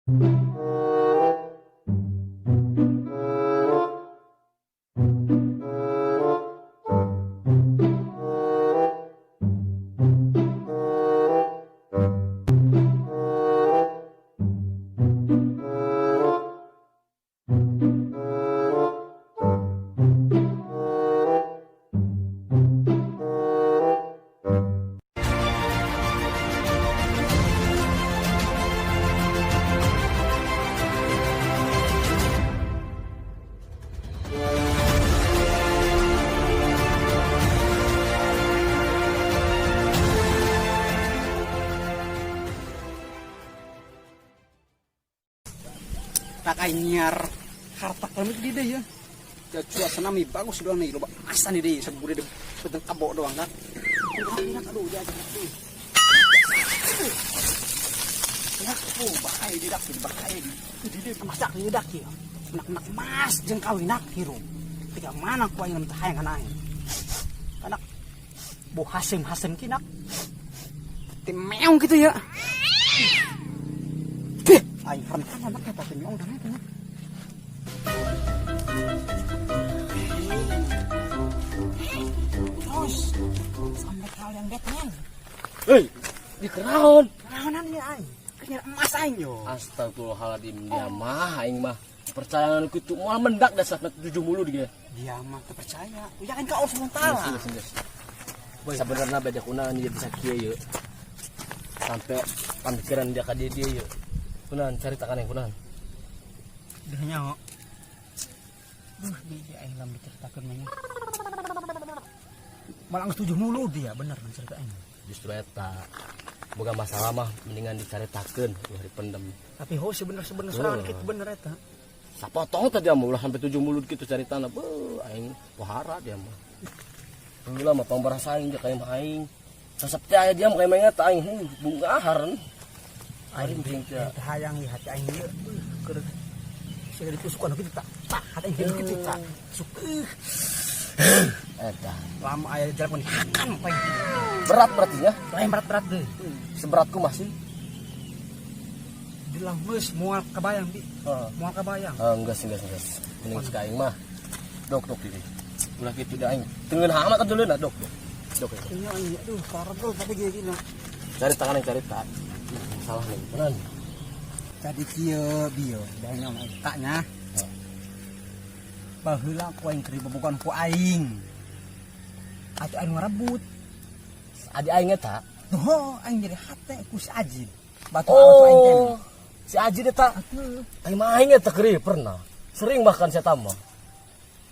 Tak nyiar harta kami di deh ya. Ya suasana mi bagus doang nih, loba asa nih deh, sebure deh, beteng kabo doang kan. Aduh, dia aduh. Ya, oh, bahaya di dak, bahaya di. Di deh masak di dak ya. Anak-anak mas jeung kawinak hirup. Tiga mana ku aing teh hayang kana aing. Anak bu hasem-hasem kinak. Teh meong gitu ya. Deh, aing haram kan anak eta teh meong dah eta. Terus sampai kalian Batman. Hei, di keraon. Keraonan ya aing. Kenyar emas aing yo. Astagfirullahaladzim, dia mah aing mah percayaan kitu moal mendak dasar tujuh mulu dia. Dia mah terpercaya. Udah kan ka Allah Subhanahu wa taala. Sebenarnya beda kunaon dia bisa kieu yeuh. Sampai pamikiran dia ka dia dia yeuh. Kunaon caritakan yang kunaon. Udah nyaho. Duh, dia aing lam diceritakeun mah. Malah geus tujuh mulu dia bener mencerita aing. Justru eta boga masalah mah mendingan dicaritakeun ulah dipendem. Tapi ho sebener sebener sorangan kitu bener eta. Sapotong tadi mah ulah sampai tujuh mulut kitu caritana. Beuh, aing pohara dia mah. Heula mah pangbarasa aing jeung mah aing. Resep teh aya dia mah kayak mah aing bungahareun. Aing teh hayang ieu hati aing ieu keur siga ditusukan kitu tak. Tak hati aing kitu tak. Tusuk. Eta lama aya jalan hakan paling. Berat berarti ya? Lain berat-berat deh. Seberatku masih. Dilang geus moal kabayang bi. Moal kabayang. Enggak sih, enggak. Mending cek aing mah. Dok dok ini. Ulah kitu da aing. Tengeun hama ka dulu dok dok. Dok. Ini aing aduh parah bro tapi gini gini. Cari tangan yang cari tak. Salah nih, beneran. Tadi kieu bieu, da nyawa taknya. Baheula ku aing keur bobogohan ku aing. Atuh aing ngarebut. Adi aing eta? Tuh, aing jadi hate ku si Ajid. Batu oh, aing teh. Si Ajid eta. Aing mah aing eta keur pernah. Sering bahkan saya tambah.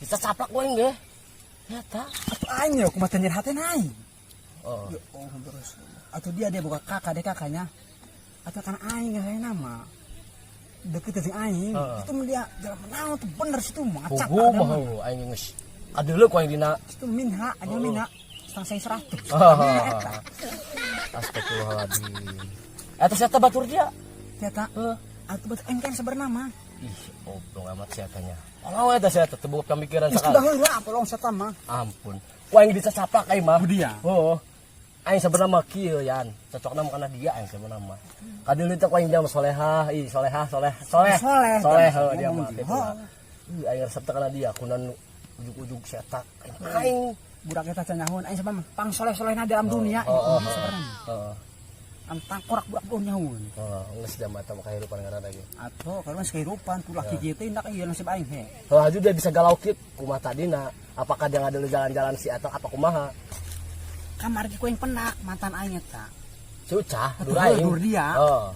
Bisa caplak ku aing ge. Eta. Atuh aing yo kumaha teh nyeri hate na aing. Oh. Ya Allah terus. Atuh dia boga kakak deh kakaknya. Atuh kan aing ngahayang nama. Deket jeung aing. Itu mah dia jalan menang tuh bener situ mah ngacak. Pugu mah aing geus. Kadeuleu ku aing dina. Situ minha, aja minha. Setengah 100. Astagfirullahaladzim. Eta si eta batur dia. Eta. Heeh. Atuh batur aing kan sebenarnya mah. Ih, oblong amat si etanya. Tolong eta si eta teu boga pamikiran Geus sakali. baheula tolong si eta mah. Ampun. Ku aing dicacaplak aing mah. Dia. Heeh. Aing sebenarnya mah kieu yan. Cocokna mah kana dia aing sebenarnya mah. Kadeuleu teh ku aing dia mah solehah, ih solehah, soleh, soleh. Soleh. Soleh heuh dia mah kitu. Heeh. Ih aing resep teh kana dia kunan ujug-ujug si eta. Aing budak eta teh nyahoan aing sebenarnya pang soleh-solehna dalam dunia. Sebenarnya. Heeh. Antang korak budak dunia nyahoan. Heeh, geus dia mah eta mah kahirupan ngaranna ge. Atuh kalau masih kehidupan tulah kieu teh indak ieu nasib aing he. Heuh aju dia bisa galau kieu kumaha tadina? Apakah dia ngadeuleu jalan-jalan si eta apa kumaha? Kamar ku aing penak mantan aing eta. Si Ucah, Atuh, dur aing. dur dia. Heeh.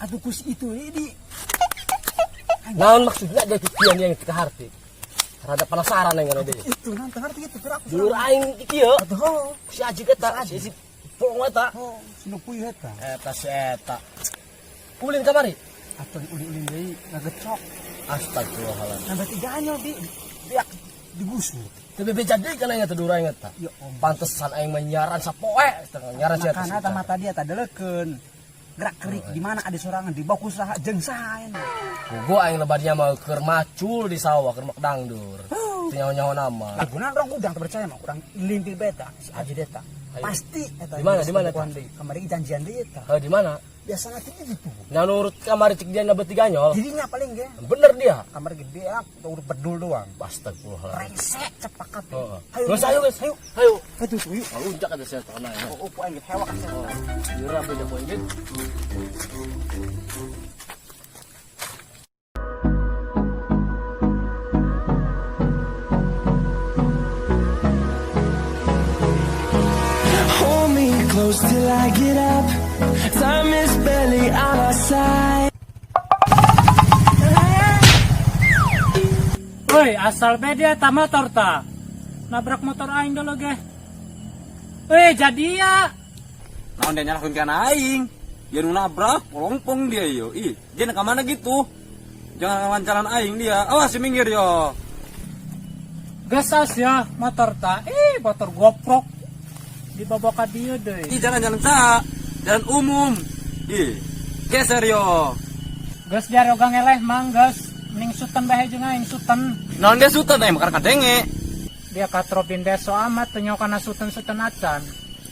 Atuh ku si itu ini. Naon maksudnya dia kikian yang teu kaharti? Rada penasaran aing kana deui. Itu naon teu ngarti kitu gerak. Dulur aing kieu. Atuh heuh. Si Aji eta, si polong eta. Heuh, si nu puyuh eta. Eta si eta. Ulin kamari. Atuh ulin-ulin deui ngagecok. Astagfirullahaladzim. Nambah tiga anyo di biak digusur. Teu bebeja deui kana aing teh dulur aing eta. Ya Allah. Pantesan aing mah nyaran sapoe, nyaran si eta. Makana eta mata dia tadelekeun. Gerak gerik di mana ada sorangan di bawah saha jeung saha ayeuna. Pugu aing lebarnya mah keur macul di sawah keur mak dangdur. Teu nyaho-nyaho nama. Laguna urang udang teu percaya mah urang limpil beta si Aji deta. Ayo. Pasti eta. Di mana, di mana, Bukan deui. Kamari janjian deui eta. Heh, di mana? Biasa nanti gitu. Nah nurut kamari cek dia nabet tiga nyol. Dirinya paling ge. Bener dia. Kamar gede ah, urut bedul doang. Astagfirullahaladzim. Rengsek cepakat. Heeh. Ayo, Geus ayo geus, ayo. Ayo. Aduh, tuh yuk. Lunjak ada saya tanah ya. Oh, oh, aing hewak asa. Jurah beda poin gitu. Hold me close till I get up. Time is barely on our side. Woi, asal beda ta motor ta. Nabrak motor aing dulu ge. Woi, jadi ya. Naon dia nyalahkeun kana aing. Dia nu nabrak, polongpong dia yo. Ih, dia nak mana gitu? Jangan lancaran aing dia. Awas si minggir yo. Gesas ya motor ta. Ih, motor goprok. Dibawa ka dieu deui. Ih, jalan jalan sa, jalan umum. Ih, geser yo. Geus dia roga ngeleh mang geus. Mending suten bae jeung aing suten. Naon dia suten aing makan kadenge. Dia katropin deso amat teu kana suten-suten acan.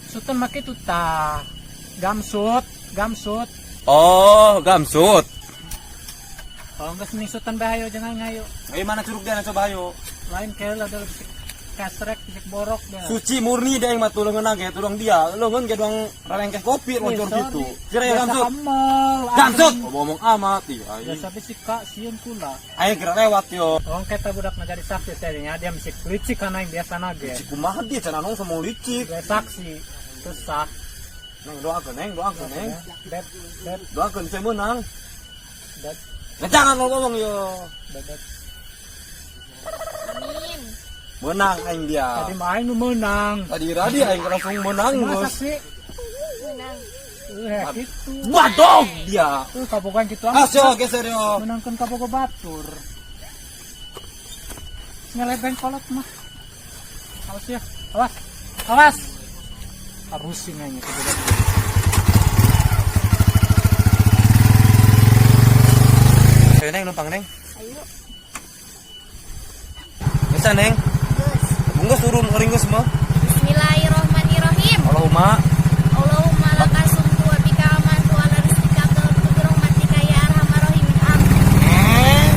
Suten mah kitu tah. Gamsut, gamsut. Oh, gamsut. Oh, geus mending suten bae ayo jeung aing ayo. Eh, mana curug dia coba ayo. Lain keula ada bisik kasrek, bisik borok dia. Suci murni dia yang matu leungeun ge turang dia. Leungeun ge doang rarengkeh kopi loncor gitu. Kira ya gamsut. Gamsut. Ngomong amat ih aing. Biasa bisik kak sieun kula. Aing kira lewat yo. Orang kita budak menjadi saksi serinya dia mesti licik karena yang biasa nage. Licik kumaha dia cenah nong sama licik. Dia saksi terus sah. Neng doakeun neng, doakeun neng. Bet bet Doakeun saya menang. bet Nah, jangan lo ngomong yo. bet. Bet. Amin. Menang aing dia. Tadi main nu menang. Tadi radi aing langsung menang Masa bos. sih? Menang. Gitu. Waduh dia. Tuh kabogohan gitu amat. Asyo geser yo. Menangkan kabogo batur. Ngelebeng kolot mah. Awas ya. Awas. Awas. Harusin aja kabogo. Ayo neng numpang neng. Ayo. Bisa neng. Geus. Bungkus turun ringgus mah. Bismillahirrahmanirrahim. Allahumma Allahumma laka sumtu wa bika amantu ala rizqika tawakkaltu bi rahmatika ya arhamar rahimin. Amin.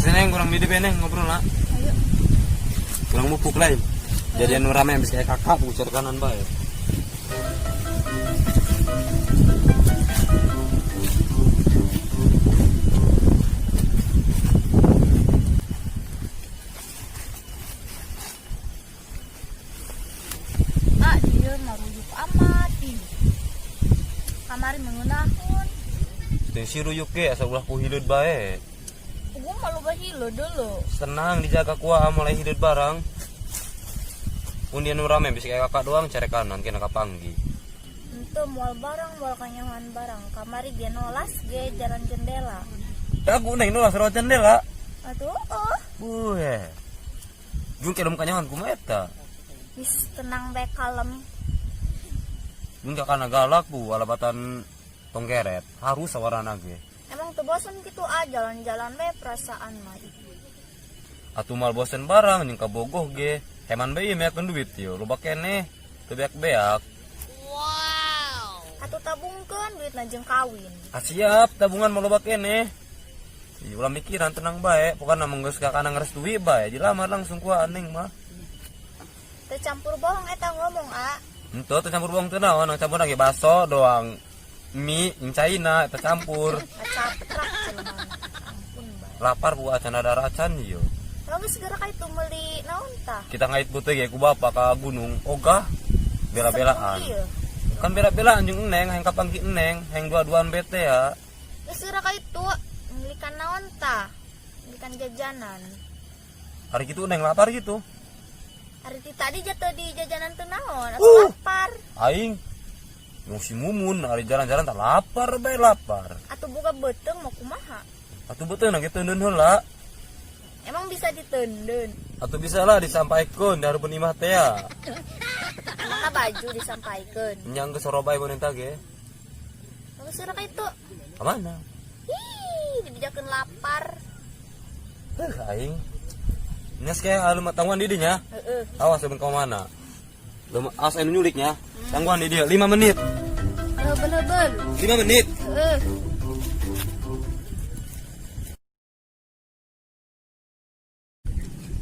Sini neng kurang di neng ngobrol nak. Ayo. Kurang mupuk lain. Jadi anu rame habis kayak kakak bucer kanan bae. Ah, dia maruyuk amat. Ih. Kamari mengenahun. Teu si ruyuk ge asa ulah ku hileud bae. Gua malu bahilo dulu. Senang dijaga kuah mulai hidup barang. Pun dia nu rame bisa kayak kakak doang cari kanan kena kapanggi. Ente mual barang, mual kanyawan barang. Kamari ge nolas ge jalan jendela. Aku neng nolas lewat jendela. Aduh, oh. Buhe. Jung ke kanyawan kumaha eta. Wis tenang bae kalem. Jung kakana galak bu alabatan tongkeret harus sawarana ge. Emang tuh bosen gitu ah jalan-jalan bae perasaan mah. Atuh mal bosen barang jeung kabogoh ge. Heman bae meakeun duit yo loba keneh teu beak-beak. Atuh tabungkeun duit jeung kawin. Ah, siap tabungan mau loba keneh. Ih, ulah mikiran tenang bae, pokokna mun geus kakana ngerestui bae dilamar langsung ku aning mah. Teu campur bohong eta ngomong ah. Ente teu campur bohong teu naon, campur lagi baso doang. Mie yang China eta campur. Caprak cenah. Ampun bae. Lapar bu acan ada acan yo. Lalu segera ka itu meuli naon tah? Kita ngait butuh ge ku bapak ka gunung, ogah bela-belaan. Iya. Kan bela-belaan jeung neng, hayang kapanggi neng, hayang dua-duaan bete ya. Geus segera ka itu belikan naon tah? Belikan jajanan. Hari gitu neng lapar gitu. Hari ti tadi jatuh di jajanan teu naon, atuh lapar. Aing Yung si Mumun hari jalan-jalan tak lapar bae lapar. Atuh buka beuteung mau kumaha? Atuh betul nang gitu heula. Emang bisa ditenden? Atau bisa lah disampaikan dari imah teh ya. Emang baju disampaikan. Nyang ke Surabaya mun eta ge. Aku suruh ka itu. Ka mana? Ih, dibijakeun lapar. Heuh aing. Nyes kayak halu mah tangguhan di dinya. Heeh. Awas mun ka mana. Lema awas anu nyuliknya. Tangguhan di dia 5 menit. Heubeul-heubeul. 5 menit. Heeh.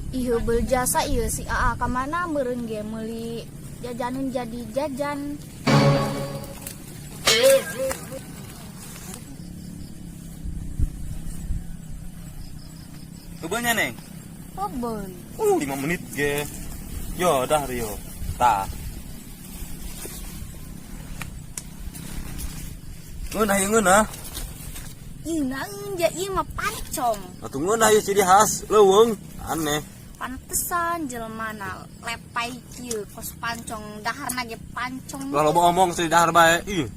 Ih, heubeul jasa ieu si AA ka mana meureun ge meuli jajanan jadi jajan. Heubeulnya neng. Heubeul. 5 menit ge. Yo dah Rio. Tah. Ngeunah ieu ngeunah. Ih, naeun ja ieu mah pancong. Atuh ngeunah ieu ciri khas leuweung. Aneh. Pantesan jelema na lepai kieu kos pancong daharna ge pancong. Lah loba omong sih dahar bae. Ih.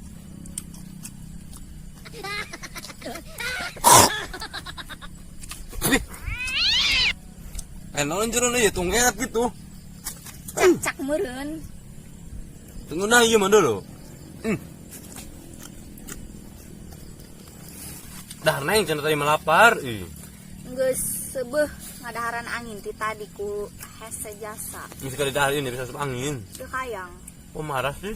Ih. Eh, naon jero ieu tunggerat gitu. Cak-cak meureun. Tunggu nah ieu mah dulu. Dah neng cenah tadi melapar. Ih. Geus seubeuh ngadaharan angin ti tadi ku hese jasa. Geus kali dahar ini bisa asup angin. Teu hayang. Oh marah sih.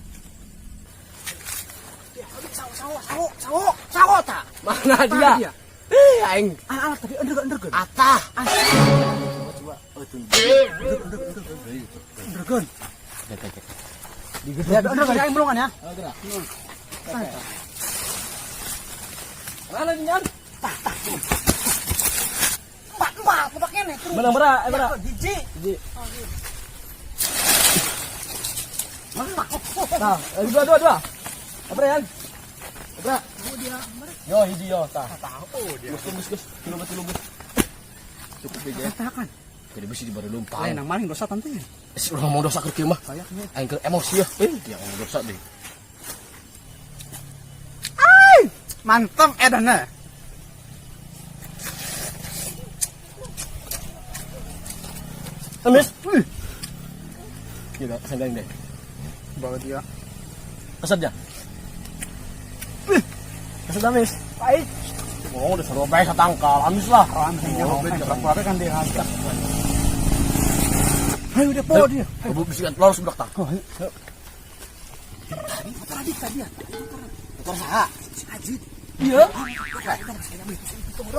Sawo sawo sawo sawo ta. Mana dia? Eh, aing Anak-anak tadi endreg endreg. atah. Coba coba. Endregeun. Ya, endreg aing belungan ya. Mana dia? Empat empat empat kene terus. Menang berak, eh berak. Hiji. Hiji. Nah, dua dua dua. Apa ya? Apa? Yo hiji yo tah. Tahu dia. Gus gus gus, tilu tilu gus. Cukup aja. Katakan. Jadi besi di baru lumpang. Lain nang maling dosa tante. Eh, udah ngomong dosa keur kieu mah. Kayaknya. Aing keur emosi ya. Eh, dia ngomong dosa deh. Mantap edana. Amis. Iya, sanggaing deh. Bawa dia. Kesat ya? Kesat amis. Baik. Oh, udah seru bae satangkal. Amis lah. Oh, berapa kan dia hancur. Ayo udah bawa dia. Ayo, bisi kan lolos budak tah. Oh, ayo. Tadi motor adik tadi ya. Motor saha? Si Ajit. Iya.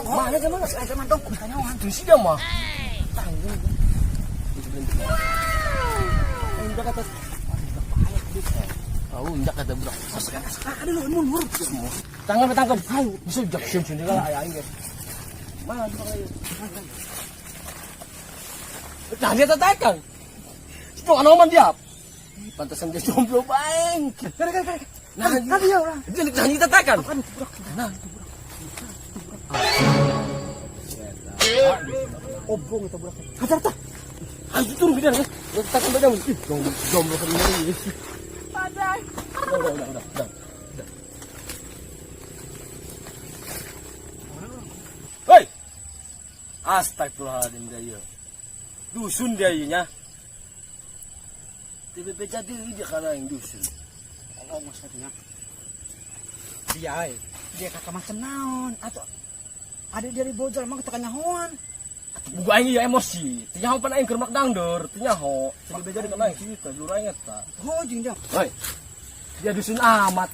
Mana zaman si Ajit dong, kanyawan. Di dia mah. Tanggung. Injak atas. Tahu injak kata budak. Ada lu mundur. Tangkap tangkap. Ayo, bisa injak sieun sieun lah aya aing ge. Mana budak aing? Nah, dia tetekan. Itu anoman dia. Pantesan dia jomblo baeng. Kare kare kare. Nah, Tadi ya orang. dia nyanyi tetekan. Nah, obrong itu budak. Hajar tah. Ayo turun ke dia. Ya tetekan bae. Ih, jomblo jomblo sendiri. Padai. Udah, udah, udah, udah. Hei. Astagfirullahaladzim dia ieu. Dusun dia ieu nya. TBP jadi dia kana yang dusun. Tolong maksudnya. Dia dia kakak macam naon atau ada dari bojol emang kita kanyahoan. Buku aing ieu emosi. Teu nyaho pan aing keur mak dangdeur, teu nyaho. TBP jadi kana aing kitu, dulu aing eta. Oh jeung dia. Hei. Dia dusun amat.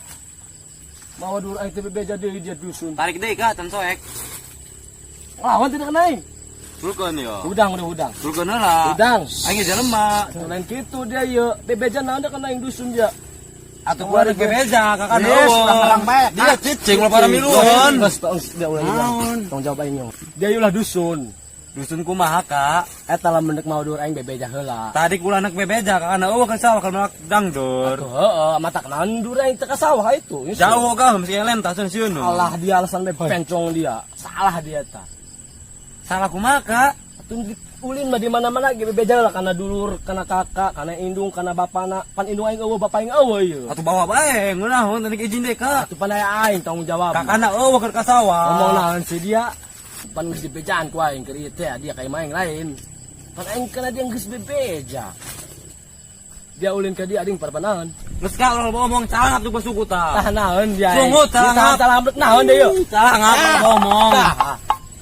Mau dulu aing TBP jadi dia dusun. Tarik deh kak, can soek. Lawan tidak kena aing. Tulkeun yo. Udang udah udang. Tulkeun heula. Udang. Aing ge jelema. Lain kitu dia ieu. Bebeja naon dia kena aing dusun dia. Atuh gua rek bebeja kakak Yes, eueuh. terang bae. Dia cicing ulah para miluan. Geus tong dia ulah Naon? Tong jawab aing yo. Dia ieu lah dusun. Dusun kumaha kak? Eta lamun dek mau dur aing bebeja heula. Tadi kula anak bebeja kakak eueuh kan sawah kalau melak dangdeur. Tuh heeh, mata kenaon dur aing teu ka sawah itu. Jauh kah mesti elem tah sieun. Salah dia alasan be pencong dia. Salah dia ta. Salah kumaha kak? Atuh ulin mah di mana-mana ge bebeja lah kana dulur, kana kakak, kana indung, kana bapana. Pan indung aing eueuh, bapa aing eueuh ieu. Atuh bawa bae ngeunaheun tadi izin deh kak. Atuh pan aya aing tanggung jawab. Kakana eueuh keur ka sawah. Ngomong naon si dia. Pan geus dibejaan ku aing keur ieu teh dia ka imah aing lain. Pan aing kana dia geus bebeja. Dia ulin ka dia ading parpanaon. Geus ka ulah ngomong calangap tuh basuku ta. Tah naon dia. Sungut, calangap. Calangap naon dia yo. Calangap ngomong.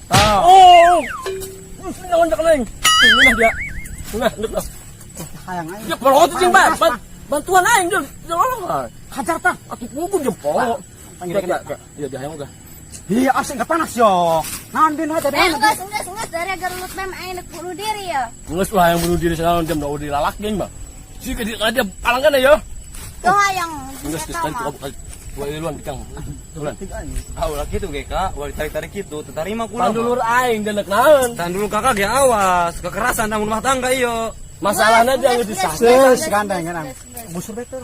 Tah. Oh. Naon jak neng. Ini dia. Nah, ndek lah. Hayang aing. Ya polot jeung bae. Bantuan aing dia. Tolong. Hajar tah. Atuh kudu jempol. Panggil Ya, ya, dia hayang udah. Iya, asing ke panas yo. Naon bin hajar. Eh, geus geus geus dari gelut mem aing dek bunuh diri ya. Geus lah yang bunuh diri sekarang jam udah dilalak geng mah. Si ke dia palangkan ya. Tuh hayang Geus geus eta tadi mah. tuh dua iluan bikang. Ulan. Ah ulah kitu ge ka, ulah ditarik-tarik kitu, teu tarima kula. Pandulur aing dan naon. Tahan dulu kakak ge awas, kekerasan dalam rumah tangga iyo. Masalahnya dia geus disah. Geus gandeng kan. Busur bae tuh.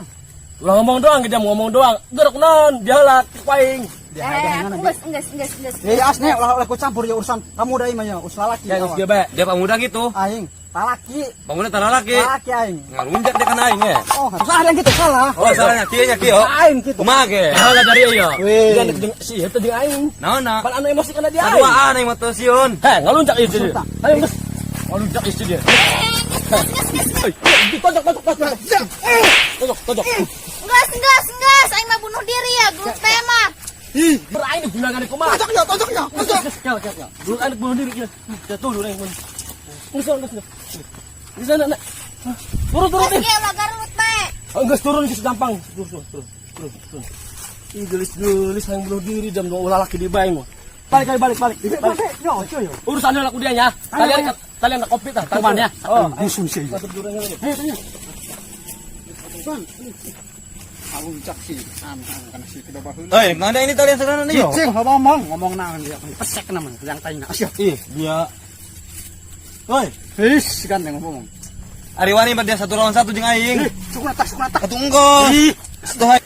Ulah ngomong doang, dia ngomong doang. Gerok naon, dia lah aing. Dia Eh, hajar geus geus geus geus. Eh, asne ulah ulah ku campur ya urusan kamu da mah ya, urusan lalaki. Ya geus ge bae. Dia pemuda gitu. Aing, talaki, Pemuda tara laki. talaki aing. Ngalunjak dia kana aing ya. Oh, salah yang gitu salah. Oh salahnya kieu nya kieu. Aing gitu. Kumaha ge? Nah, lah dari iyo. Wih. Dia jeung si eta jeung aing. Naon na? Pan anu emosi kana dia aing. Saduaan aing mah teu sieun. Heh, ngalunjak ieu dia. Ayo geus. Ngalunjak ieu dia. Geus geus geus. Tonjok tonjok tonjok. Tonjok tonjok. Geus geus geus aing mah bunuh diri ya gelut teh mah. Ih, beraing digunakan kumaha. Tonjok ya, tonjok ya, tonjok. Kel kel kel. Dulu aing bunuh diri kieu. Jatuh dulu aing. Geus geus geus. Geus nak nak. Turun turun Geus deh. ge ulah garut bae. Oh, geus turun geus gampang. Turun turun turun. Turun turun. Ih, gelis gelis yang bunuh diri jam dua ulah laki di bae mah. Balik balik balik balik. Balik. Yo, yo yo. Urusannya lah ku dia nya. Kalian kalian nak kopi tah. Teman ya. Oh, Musuh sih. masuk durangnya lagi. Ayo tanya. Bang. Alunjak sih, anu kana si tidak baheula. Hei, mana ini talian sekarang nih yo? Cicing ngomong, ngomong naon dia. Pesek namanya, yang tanya. Asyik. Ih, dia. Woi, His, gandeng ngomong. Ari wani mah dia 1 lawan 1 jeung aing. Ih, sukuna tak, sukuna tak. Atuh enggeus. Ih, Atuh hai.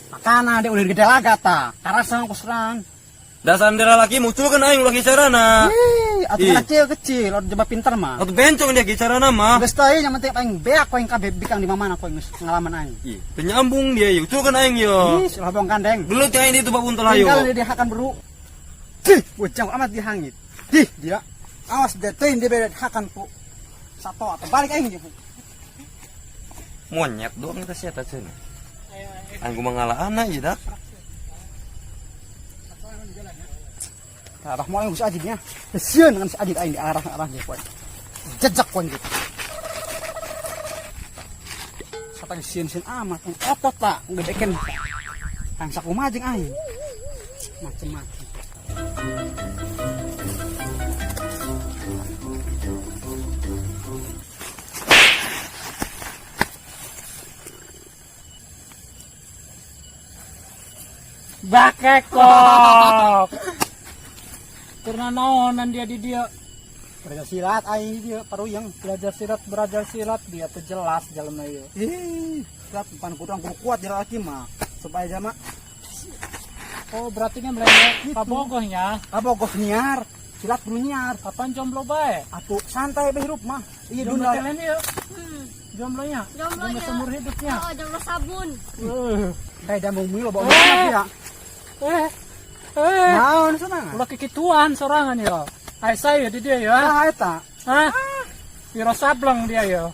makana dia udah gede laga ta. Karasa ku serang. Dasar dia laki muncul kan aing ulah kicarana. Ih, atuh Ih. kecil kecil, atuh coba pinter mah. Atuh bencong dia kicarana mah. Geus teh yang penting aing beak aing kabeh bikang di mana aing geus ngalaman aing. Ih, teu nyambung dia yuk. Ucul kan aing yo. Ih, ulah bong gandeng. Gelut aing di itu babuntel hayo. Tinggal dia dihakan beru. Dih, bujang amat dihangit. Dih, dia. Awas dia teuing dia beda hakan ku. Sato atau balik aing jeung. Monyet doang eta sia cenah. Aing kumaha ngalaana ieu dak. Arah mau aing geus adidnya. Sieun kan si adid aing di arah-arah dia poe. Jejak poe gitu. Satang sieun-sieun amat aing otot tak ngedeken. Aing sakumaha jeung aing. Macem-macem. Bakekok. Karena naonan dia di dia Belajar silat aing di dia paruyeng. belajar silat dia tuh jelas jalan ieu. Ih, silat pan kudu kudu kuat jadi laki mah. Supaya jama Oh, berarti nya melewat kabogohnya. kabogoh niar, silat kudu niar. Kapan jomblo bae? Atuh santai be hirup mah. Iya Jomblo dunia kalian ieu. Hmm. Jomblonya. Jomblonya. Jomblo seumur hidupnya. Oh, jomblo sabun. Kayak jambung milo bawa Eh. ya. Eh. Eh. Naon senang. Ulah kikituan sorangan yo. Ai saya di dia ya. Ah eta. Hah? Piro sableng dia yo.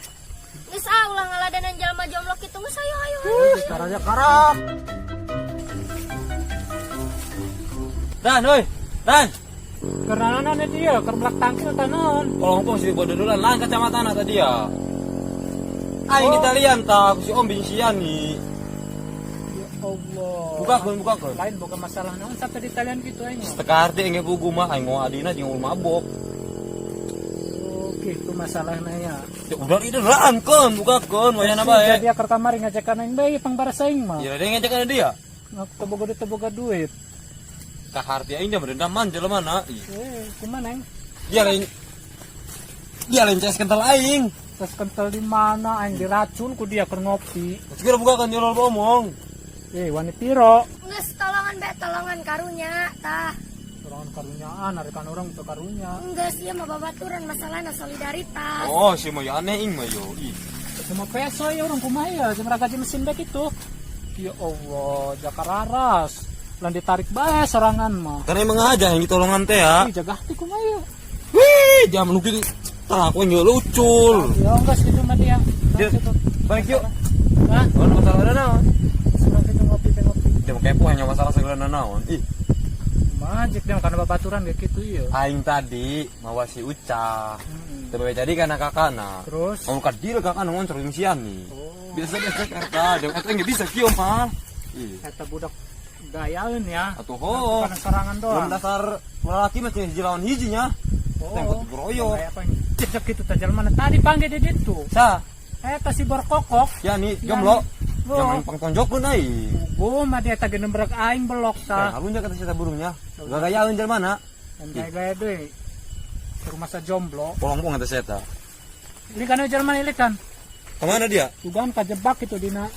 Geus ah ulah ngaladanan jalma jomblo kitu geus ayo ayo. ayo. Caranya karap. Dan oi. Dan. Karena naon dia keur belak tangkil tanon. Polompong si bodoh lain kacamata tadi ya. Aing di talian ta, ku si Om bin Siani. Ya Allah. Bukakeun bukakeun. Lain bukan masalah naon sampai di talian gitu aing. Teka arti engge pugu mah aing mau adina jeung mabok. Oh, gitu masalahnya ya. Ya udah itu laankeun bukakeun wayana bae. Dia keur kamari ngajakan aing bae pangbarasa aing mah. Ya dia ngajakan dia. Teboga duit teboga duit. Kaharti aing dia merendaman jelema na. Ih, Eh, kumaha aing? Dia lain ces kental aing. Terus kental di mana aing diracun ku dia keur ngopi. Segera bukakeun nyolol omong. Eh, wani piro? Geus tolongan bae tolongan karunya tah. Sorangan karunyaan, narikan orang itu karunya. Geus ieu mah babaturan masalahna solidaritas. Oh, si mah ya aneh ing mah yo. Ih. Semua peso ya orang kumaha ya, cuma gaji mesin bae gitu. Ya Allah, jakararas. Lan ditarik bae sorangan mah. Karena emang aja yang ditolongan teh ya. Ih, jaga hati kumaha ya. Wih, jangan nunggu tah aku yang lucul. Ya enggak segitu mah dia. Dia Gitu. Balik yuk. Hah? Oh, masalah ada naon? Surang kita ngopi teh ngopi. Dia mau kepo hanya masalah segala naon. Ih, Majik dia karena babaturan kayak gitu iya. aing tadi mawa si Uca. Hmm. Tapi jadi karena kakana. Terus Mau kadil kakana ngoncor jeung si Ani. Oh. Biasa biasa Jakarta, dia eta nggak bisa kieu mah. Ih, eta budak gayaeun ya. atuh ho. Karena serangan Belum doang. dasar lelaki mah hiji lawan hijinya. Oh. Tengok digeroyok. Kayak apa ini? Cek gitu teh jelema tadi panggil di ditu. Sa, Eta si borkokok. si Ani jomblo. Oh. Jangan pangtonjokkeun aing. Gua mah dia teh genembrek aing belok Tah, tah. halunya kata si eta burungnya. Gagayaeun jelema na. Dan gaya-gaya deui. Ke rumah sa jomblo. Polongpong kata si eta. Ilikan we jelema ilikan. Kemana dia? Dugaan kajebak itu dina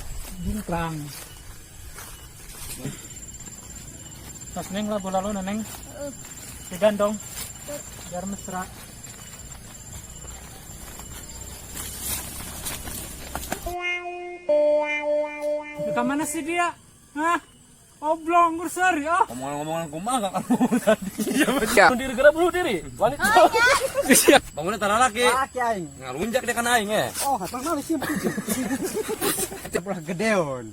jingkrang. Tos neng lah bola lo neng. Digandong. Biar mesra. Ke mana sih dia? Hah? Oblong seri ah. Omongan-omongan kumaha gak kamu tadi. Bunuh diri gerak bunuh diri. Wanita. Bangunnya tanah laki. Laki aing. Ngalunjak dia kan aing eh. Oh, hatang malu sih. Gedeon.